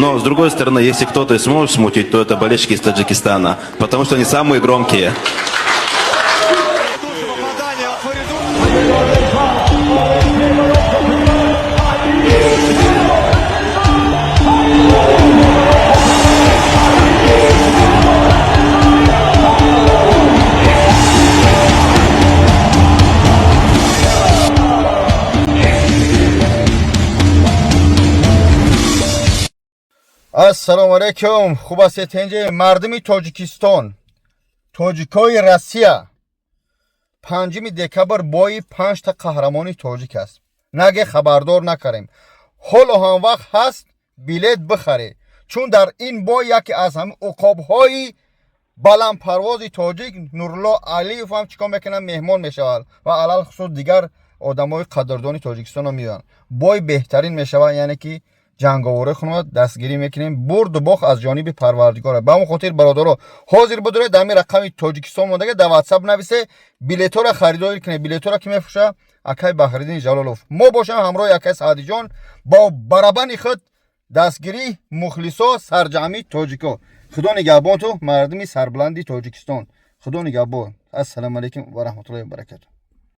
Но, с другой стороны, если кто-то и сможет смутить, то это болельщики из Таджикистана, потому что они самые громкие. Тут же попадание от Фаридуна. Ассалому алайкум, хуб ҳастед, тинҷе, мардуми Тоҷикистон, тоҷикои Россия? 5 декабр бои панҷта қаҳрамони тоҷик аст. Наге хабардор накарем, ҳоло ҳам вақт ҳаст, билет бихаред, чун дар ин бой яке аз ҳамин уқобҳои баландпарвози тоҷик Нурулло Алиев ҳам чӣ кор мекунад? Меҳмон мешавад ва алалхусус дигар одамои қадрдони Тоҷикистонро меоянд. Бой беҳтарин мешавад, яъне ки ҷанговораи худро дастгирӣ мекунем. Бурду бохт аз ҷониби Парвардигора. Ба ҳамон хотир, бародаро, ҳозир бидоред, дар ҳамин рақами Тоҷикистон мондага дар Ватсап нависе, билетҳоро харидорӣ кунед. Билетҳоро ки мефурӯша? Акай Баҳриддин Ҷалолов. Мо бошем ҳамроҳи акай Саъдиҷон бо барабани худ дастгирӣ, мухлисо, сарҷамъи тоҷико. Худо нигаҳбон ту, мардуми сарбуланди Тоҷикистон. Худо нигаҳбон. Ассалому алайкум ва раҳматуллоҳи ва баракату.